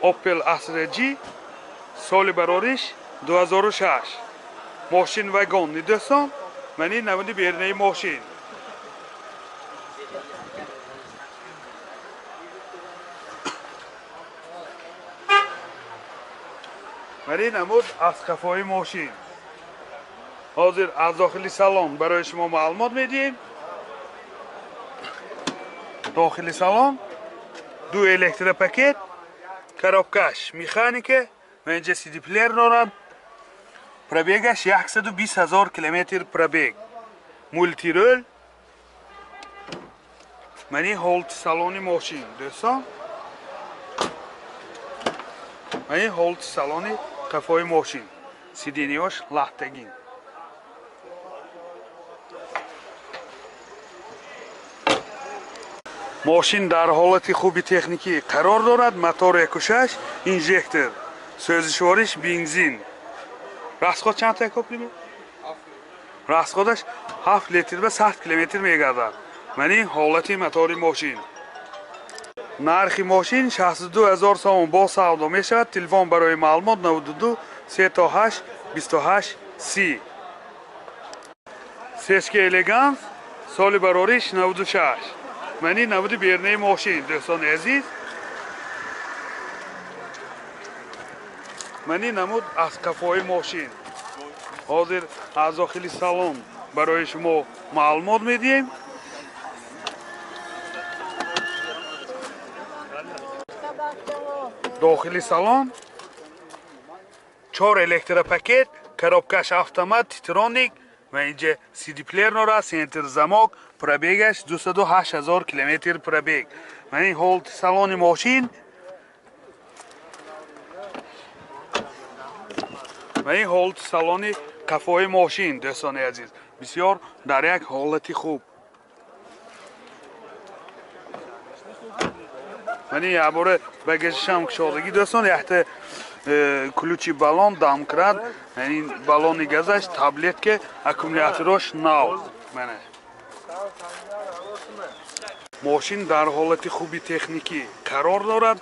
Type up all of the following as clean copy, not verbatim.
Opel Astra G, соли барориш 2006. Мошин вагонни, дӯстон. Мани намуди берунаи мошин. Мани намуд аз қафои мошин. Ҳозир аз дохили салон барои шумо маълумот медиҳем. Дохили салон ду электропакет, коробкаш механика ва инҷа CD плеер дорад. Пробегаш 120 000 километр пробег. Мултирол. Мани ҳолати салони мошин, дӯстон. Мани ҳолати салони қафои мошин. Сидениёш лахтагин. Мошин дар ҳолати хуби техникӣ қарор дорад. Мотор 1.6, инжектор, сӯзишвориш бензин. Расход чанд та копли? Расходаш 7 литр ба 100 километр мегардад. Мани ҳолати мотори мошин. Нархи мошин 62 000 сомон бо савдо мешавад. Телефон барои маълумот 92 38 28 30. Сешка Элеганс, соли барориш 96. Мани намуди берунаи мошин, дӯстони азиз. Мани намуд аз қафои мошин. Ҳозир аз дохили салон барои шумо маълумот медиҳем. Дохили салон 4 электропакет, коробкаш автомат, титроник ва инҷа CD плеер дорад, центр замок, пробегаш 208 000 километр пробег. Мани ҳолати салони мошин. Мани ҳолати салони қафои мошин, дӯстони азиз, бисёр дар як ҳолати хуб. Мани якбора багажашам кушодагӣ, дӯстон, якта ключи баллон, домкрат, яъни баллони газаш, таблетка, аккумулятораш нав. Мана мошин дар ҳолати хуби техникӣ қарор дорад.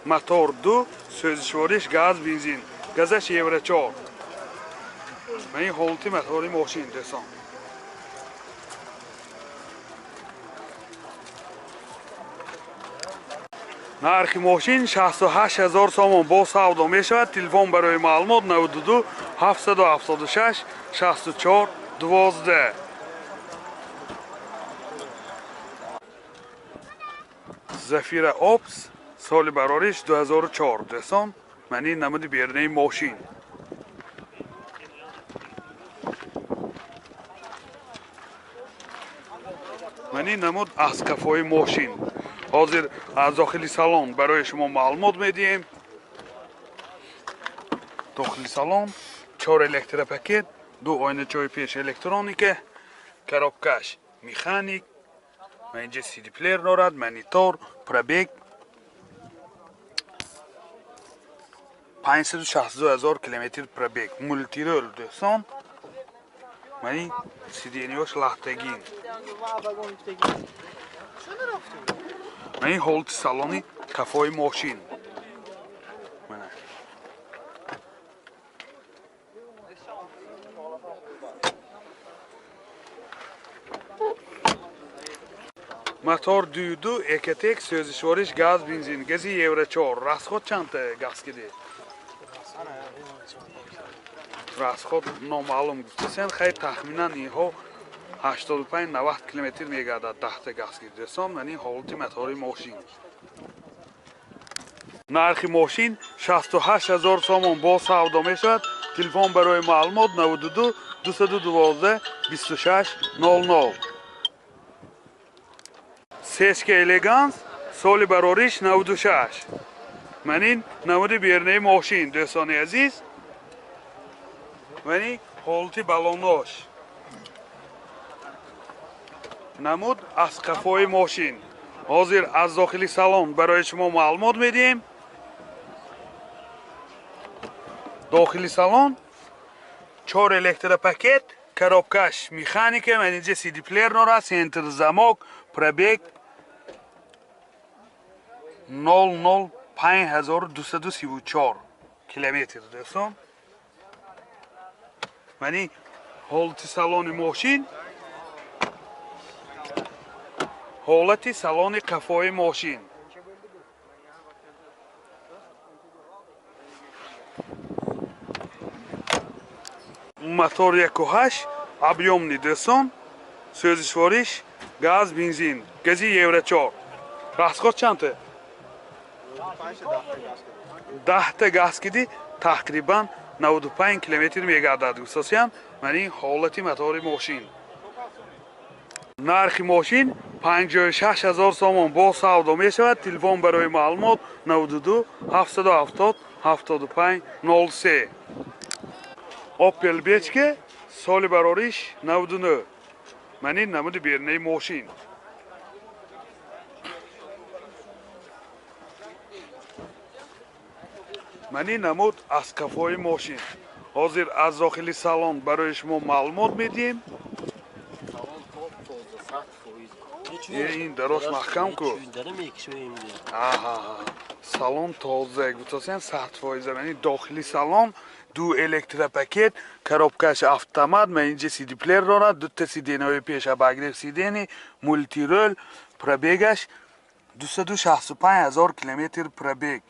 Мотор 2, сӯзишвориш газ, бензин, газаш Евро 4. Мани ҳолати мотори мошин, дӯстон. Нархи мошин 68 000 сомон бо савдо мешавад. Телефон барои маълумот 92 776 64 12. Зафира Опс, соли барориш 2004, дӯстон. Мани намуди берунаи мошин. Мани намуд аз қафои мошин. Ҳозир аз дохили салон барои шумо маълумот медиҳем. Дохили салон 4 электропакет, 2 оиначаи пеш электроника, коробкаш механик, ва инҷа CD плеер дорад, монитор, пробег 562 000 километр пробег, мултирол, дӯстон. Мани сидениёш лахтагин. Мани ҳолати салони қафои мошин. Мотор 2.2 Экотек, сӯзишвориш газ, бензин, гази Евро 4. Расход чанд газ киди? Расход номаълум гуфтасен, хайр, тахминан инҳо 85-90 километр мегардад 10 газ киди. Дӯстон, мани ҳолати мотори мошин. Нархи мошин 68 000 сомон бо савдо мешавад. Телефон барои маълумот 92 212 26 00. Сешка Элеганс, соли барориш 96. Манин намуди берунаи мошин, дӯстони азиз. Мани ҳолати баллонош. Намуд аз қафои мошин. Ҳозир аз дохили салон барои шумо маълумот медиҳем. Дохили салон 4 электропакет, коробкаш механика, ман инҷа CD плеер дорад, центр замок, пробег 005 5234 километр дӯстон. Мани ҳолати салони мошин, ҳолати салони қафои мошин. Мотор 1.8 объемный дӯстон, сӯзишвориш газ бензин, гази Евро 4. Расход чандта? 10 газ киди тақрибан 95 километр мегардад. Гуфтосиян, мани ҳолати мотори мошин. Нархи мошин 56 000 сомон бо савдо мешавад. Телефон барои маълумот 92 770 75 03. Opel Бечке, соли барориш 99. Мани намуди берунаи мошин. Мани намуд аз қафои мошин. Ҳозир аз дохили салон барои шумо маълумот медиҳем. Ин дарош маҳкам ку. Салон тоза, гуфтасен 100%. Мани дохили салон ду электропакет, коробкаш автомат, ман инҷа CD плеер дорад, дута сиденьяҳои пеш обогрев сидений, мультирул, пробегаш 265 000 километр пробег.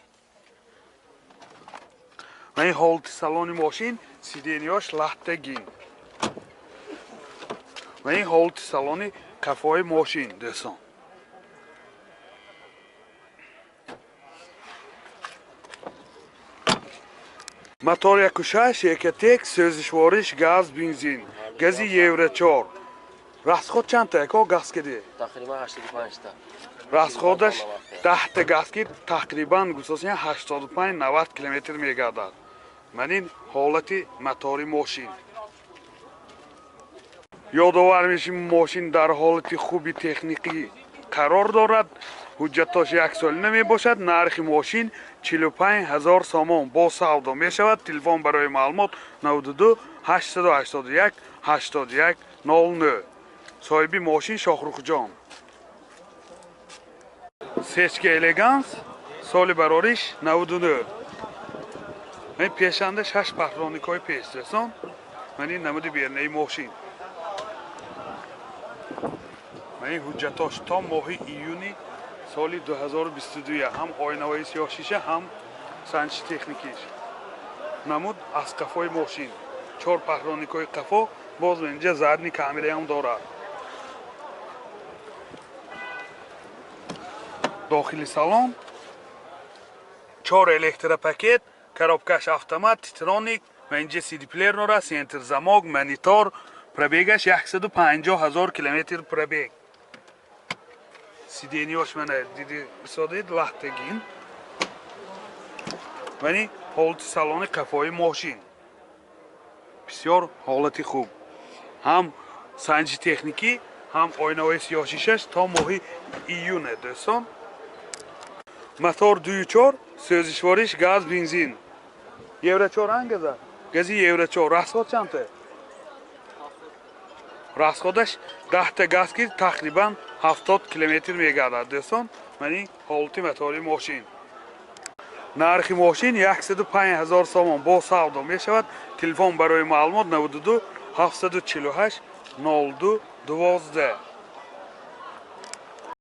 Мани ҳолати салони мошин, сиденьяш латтагин. Мани ҳолати салони қафои мошин дӯстон. Мотор 1.6 Экотек, сӯзишвориш газ бензин, гази Евро 4. Расход чандта яко газ киди? Тақрибан 85 та. Расходаш 10 та газ ки тақрибан гусосия 85-90 километр мегардад. Манин ҳолати мотори мошин. Ёдовар мешим, мошин дар ҳолати хуби техникӣ қарор дорад. Ҳуҷҷатош як солина мебошад. Нархи мошин 45 000 сомон бо савдо мешавад. Телефон барои маълумот 92 881 81 09. Соҳиби мошин Шоҳрухҷон. Сечка Элеганс, соли барориш 99. Ман пешанда 6 патроникҳои пеш дӯстон. Ман ин намуди берунаи мошин. Ман ин ҳуҷҷатош то моҳи июни соли 2022, ҳам оинаҳои сиёҳшиша, ҳам санҷиши техникиш. Намуд аз қафои мошин. 4 патроникҳои қафо, боз инҷа задний камераам дорад. Дохили салон 4 электропакет, коробкаш автомат, титроник, ва инҷа CD плеер дорад, центр замок, монитор, пробегаш 150 000 километр пробег. Сиденьяш мана диди содид латтагин. Вани ҳолати салони қафои мошин. Бисёр ҳолати хуб. Ҳам санҷи техникӣ, ҳам оинаҳои сиёҳшишаш то моҳи июне дӯстон. Мотор 2.4, сӯзишвориш газ бензин. Евро 4 ангаза? Гази Евро 4. Расход чандта? Расходаш 10 та газ ки тақрибан 70 километр мегардад дӯстон. Мани ҳолати мотори мошин. Нархи мошин 105 000 сомон бо савдо мешавад. Телефон барои маълумот 92 748 02 12.